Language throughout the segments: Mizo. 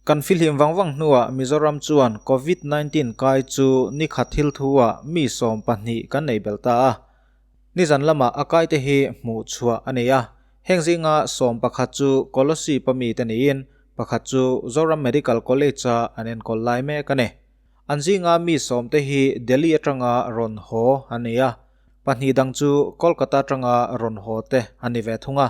Kan fihlim vang vang hnuah Mizoram chuan Covid 19 kai chu ni khat thil thu-ah mi 12 kan nei belh ta a. Nizan lamah a kaite hi hmuh chhuah a ni a, heng zinga 11 chu Kolasib-a mite niin pakhat chu Zoram Medical College-a an enkawl lai mek a ni. An zinga mi sawmte hi Delhi atanga rawn haw a ni a, pahnih dang chu Kolkata atanga rawn haw te a ni ve thung a,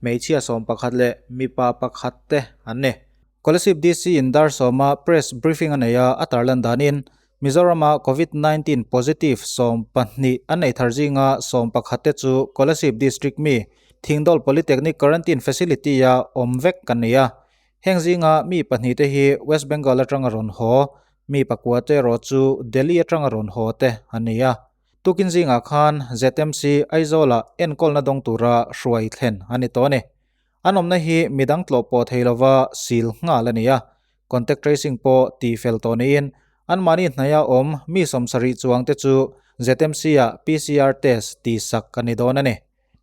hmeichhia 11 leh mipa pakhat te an ni. Kolasib DC in dar sawma press briefing a nei a, a tarlan danin Mizorama Covid 19 positive 12 an nei thar zinga 11 te chu Kolasib district mi Thingdawl Polytechnic Quarantine Facility-a awm vek kan ni a. Heng zinga mi pahnih te hi West Bengal atanga rawn haw, mi pakua te erawh chu Delhi atanga rawn haw te an ni a. Tukin zingah khan ZMC Aizawl-ah enkawlna dawng tura hruai thlen a ni tawh a ni. An awmna hi midang tlawh pawh thei lova sil nghal a ni a. Contact tracing pawh tih fel tawh niin anmahni hnaia awm mi 70 chuangte chu ZMC-ah PCR test tih sak a ni dawn a ni.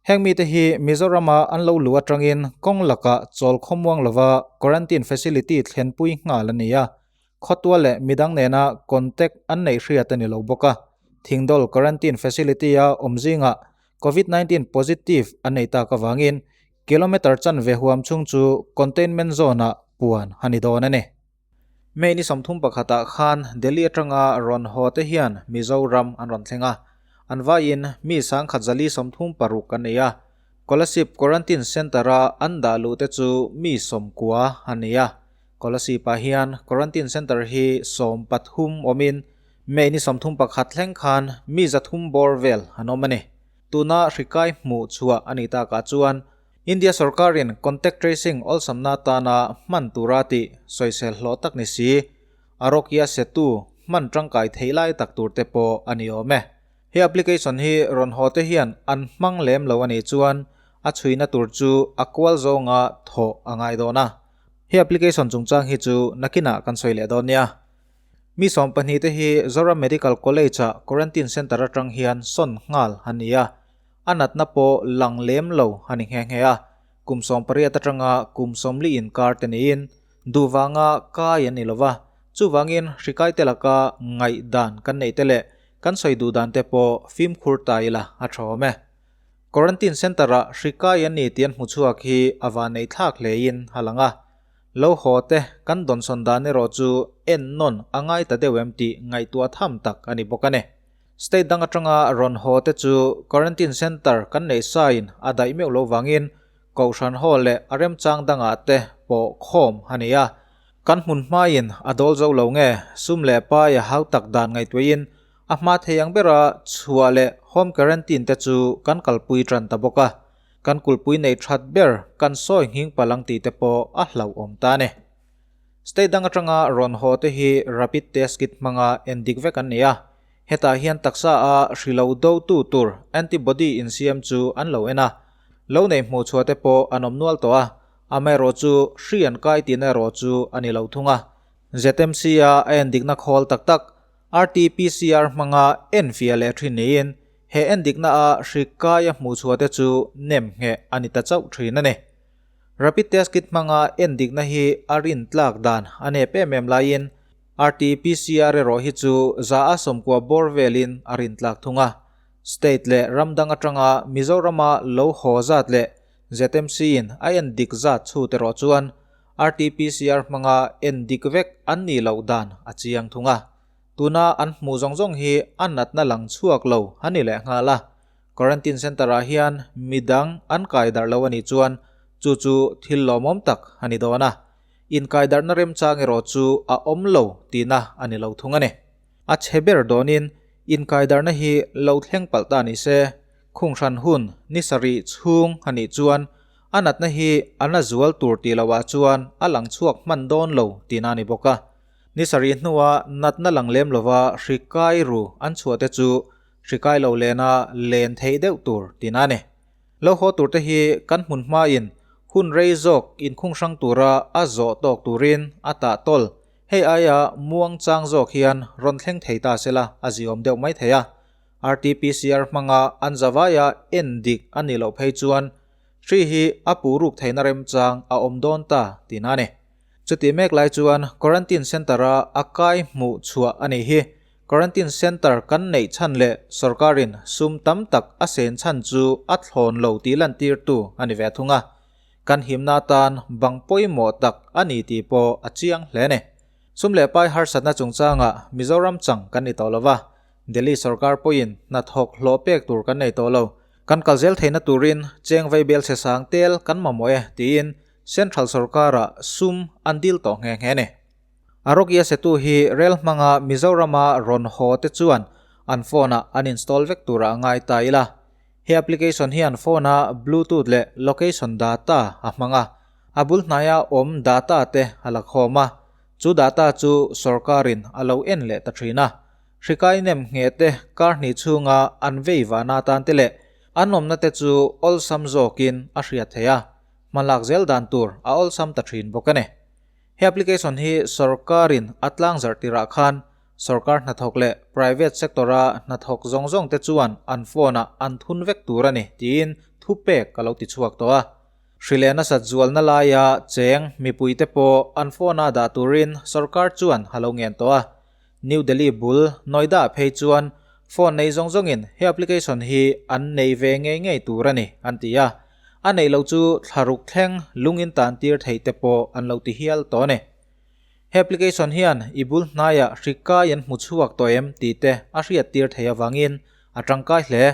Heng mite hi Mizorama an lo luh atangin kawng lakah chawl khawmuang lova quarantine facility thlenpui nghal a ni a. Khawtual leh midang nena contact an neih hriat a ni lo bawk a. Thingdawl quarantine facility-a awm zingah Covid 19 positive an nei tak avangin kilometer chanve huam chhung chu containment zone-ah puan a ni dawn a ni. May ni 31 ah khan Delhi atanga rawn haw te hian Mizoram an rawn thleng a, an vaiin mi 1436 an nei a, Kolasib Quarantine Centre-a an dah luh te chu mi 90 an ni a. Kolasib-ah hian Quarantine Centre hi 13 awmin May ni 31 thleng khan mi 300 bawr vel an awm a ni. Tuna hrikai hmuh chhuah a nih takah chuan India sorkarin contact tracing awlsamna atana hman tura tih sawisel hlawh tak ni si, Arogya Setu hman tangkai theih lai tak tur te pawh a ni awm e. He application hi rawn haw te hian an hmang lem lo a nih chuan a chhuina tur chu a kual zawnga thawh a ngai dawn a. He application chungchang hi chu nakinah kan sawi leh dawn nia. Mi 12 te hi Zoram Medical College-ah quarantine centre atang hian sawn nghal a ni a. A natna pawh lang lem lo a ni nghe nghe a, kum 18 atanga kum 40 inkar te niin duh vanga kai an ni lo va, chuvangin hrikai te laka ngaihdan kan neih te leh kan sawi duh dan te pawh fimkhur ta ila a tha awm e. Quarantine Centre-ah hrikai an ni tih an hmu chhuak hi a vanneih thlak hlein a lang a, lo haw te kan dawnsawn dan erawh chu en nawn a ngai ta deuh em tih ngaihtuah tham tak a ni bawk a ni. State dang atanga rawn haw te chu quarantine centre kan neih sain a daih meuh lo vangin Kohhran Hall leh a remchang dangah te pawh khawm a ni a. Kan hmun hmain a dawl zo lo nge sum leh pai a hau tak dan ngaihtuahin a hma thei ang bera chhuah leh home quarantine te chu kan kalpui tan ta bawk a. Kan kulpui nei that ber kan sawi nghing palang tih te pawh a hlauhawm ta a ni. State dang atanga rawn haw te hi rapid test kit hmanga endik vek an ni a. Hetah hian taksa a hrilo do tu tur antibody insiam chu an lo en a. Lo nei hmuh chhuah te pawh an awm nual tawh a, amaherawh chu hri an kai tihna erawh chu a ni lo thung a. ZMC a a endikna khawl tak tak RT-PCR hmanga enfiah leh thin niin he endikna a hri kai a hmuh chhuah te chu nem ngheh a ni ta chauh thin a ni. Rapid test kit hmanga endikna hi a rin tlak dan a nep em em laiin RT-PCR erawh hi chu za a 90 bawr velin a rin tlak thung a. State leh ram dang atanga Mizorama lo haw zat leh ZMC in a endik zat chhut erawh chuan RT-PCR hmanga endik vek an nih loh dan a chiang thung a. Tuna an hmuh zawng zawng hi a natna lang chhuak lo a ni leh nghal a. Quarantine Centre-ah hian midang an kai darh lo a nih chuan chu chu thil lawmawm tak a ni dawn a. Inkaidarhna remchang erawh chu a awm lo tihna a ni lo thung a ni. A chhe ber dawnin inkaidarhna hi lo thleng palh ta ni se, khunghran hun ni sarih chhung a nih chuan a natna hi a na zual tur tih lohah chuan a lang chhuak hman dawn lo tihna a ni bawk a. Ni sarih hnua natna lang lem lova hri kai ru an chhuah te chu hri kai lo lena len theih deuh tur tihna a ni. Lo haw tur te hi kan hmun hmain hun rei zawk inkhung hrang tura a zawh tawk turin a tah tawl. Hei aia muang chang zawk hian rawn thleng thei ta sela a ziawm deuh mai thei a. RT-PCR hmanga an zavaia en dik a nih loh phei chuan hri hi a puh ruk theihna remchang a awm dawn ta tihna a ni. Chutih mek lai chuan Quarantine Centre-a a kai hmuh chhuah a nih hi. Quarantine Centre kan neih chhan leh sorkarin sum tam tak a sen chhan chu a thlawn lo tih lantirtu a ni ve thung a. Kan himna atan bang pawimawh tak a ni tih pawh a chiang hle a ni. Sum leh pai harsatna chungchangah Mizoram chang kan ni tawh lo va, Delhi sorkar pawhin hnathawk hlawh pek tur kan nei tawh lo. Kan kal zel theihna turin cheng vaibel chhe sang tel kan mamawh e tiin Central sorkarah sum an dil tawh nghe nghe a ni. Arogya Setu hi rel hmanga Mizorama rawn haw te chuan an phone-ah an install vek turah a ngai ta ila. He application hian phone-a Bluetooth leh location data a hmang a, a bul hnaia awm data te a la khawm a, chu data chu sorkarin a lo en leh ta thin a. Hrikai nem ngheh te kar hnih chhunga an vei vahna atan te leh an awmna te chu awlsam zawkin a hriat theih a, hmalak zel dan tur a awlsam ta thin bawk a ni. He application hi sorkarin a tlangzarh tirah khan sorkar hnathawk leh private sector-a hnathawk zawng zawng te chuan an phone-ah an thun vek tur a ni tiin thupek a lo ti chhuak tawh a. Hri leh nasat zualna laia cheng mipuite pawh an phone-a dah turin sorkar chuan a lo ngen tawh a. New Delhi bul Noida ah phei chuan phone nei zawng zawngin he application hi an nei ve ngei ngei tur a ni an ti a, a neih loh chu thlaruk thleng lungin tan tir theih te pawh an lo ti hial tawh a ni. He application hian i bul hnaiah hri kai an hmu chhuak tawh em tih te a hriat tir theih avangin a tangkai hle.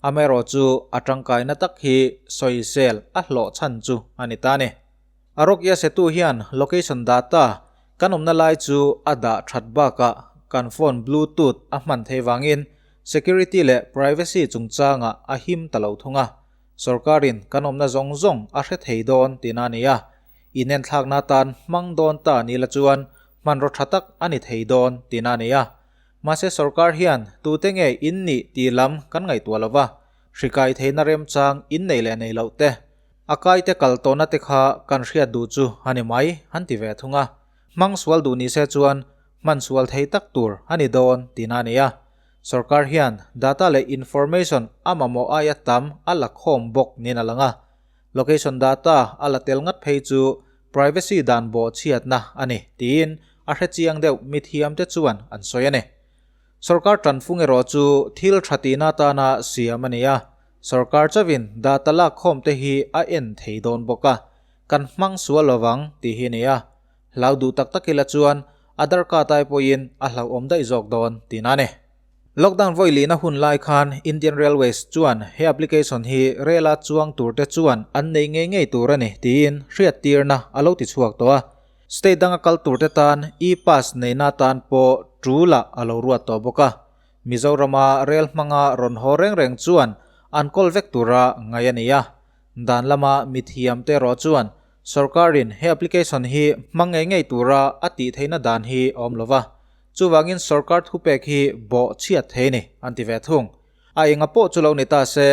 Amaherawhchu a tangkaina tak hi sawisel a hlawh chhan chu a ni ta a ni. Arogya Setu hian location data kan awmna lai chu a dah that bakah kan phone bluetooth a hman thei vangin security leh privacy chungchangah a him ta lo thung a, sorkarin kan awmna zawng zawng a hre thei dawn tihna a ni a, inenthlakna atan hmang dawn ta ni la chuan hmanraw tha tak a ni thei dawn tihna a ni a. Mahse sorkar hian tute nge in nih tih lam kan ngaihtuah lo va, hri kai theihna remchang in nei leh nei loh te, A kaite kal tawhna te kha kan hriat duh chu a ni mai, an ti ve thung a. Hmang sual duh ni se chuan hman sual thei tak tur a ni dawn tihna a ni a. Sorkar hian data leh information a mamawh aia tam a la khawm bawk niin a lang a. Location data a la tel ngat phei chu privacy dan bawh chhiatna a ni tiin a hrechiang deuh mithiamte chuan an sawi a ni. Sorkar tanfung erawh chu thil tha tihna atana siam a ni a. Sorkar chauhin data lak khawm te hi a en thei dawn bawk a, kan hmang sual lovang tih hi a ni a. Hlau duh tak tak ila chuan Aadhar card ai pawhin a hlauhawm daih zawk dawn tihna a ni. Lockdown vawi lihna hun lai khan Indian Railways chuan he application hi rela chuang tur te chuan an nei ngei ngei tur a ni tiin hriattirna a lo ti chhuak tawh a. State danga kal tur te tan e-pass neihna atan pawh tul-ah a lo ruat tawh bawk a. Mizorama rel hmanga rawn haw reng reng chuan an kawl vek tura ngaih a ni a. Dan lama mithiamte erawh chuan sorkarin he application hi hmang ngei ngei tura a tih theihna dan hi a awm lova, chuvangin sorkar thupek hi bawh chhiat thei ni an ti ve thung. A enga pawh chu lo ni ta se,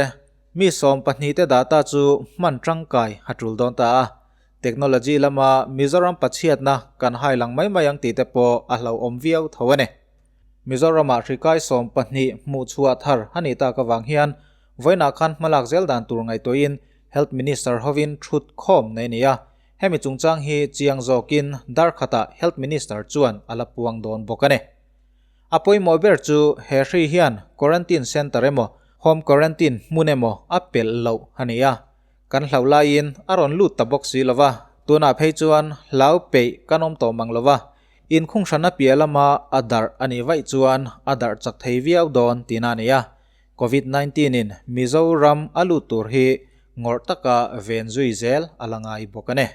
mi 12 te data chu hman tangkai a tul dawn ta a. Technology lama Mizoram pachhiatna kan hai lang mai mai ang tih te pawh a hlauhawm viau tho a ni. Mizoramah hrikai 12 hmuh chhuah thar a nih tak avang hian vawiinah khan hmalak zel dan tur ngaihtuahin Health Minister hovin thut khawm nei a ni a, hemi chungchang hi chiang zawkin dar khatah Health Minister chuan a la puang dawn bawk a ni. A pawimawh ber chu he hri hian quarantine centre emaw home quarantine hmun emaw a pelh loh a ni a, kan hlauh laiin a rawn lut ta bawk si lova, tunah phei chuan hlau peih kan awm tawh mang lova, Inkhung hrana piah lama a darh a nih vaih chuan a darh chak thei viau dawn tihna a ni a. Covid 19 in Mizoram a lut tur hi ngawrh taka ven zui zel a la ngai bawk a ni.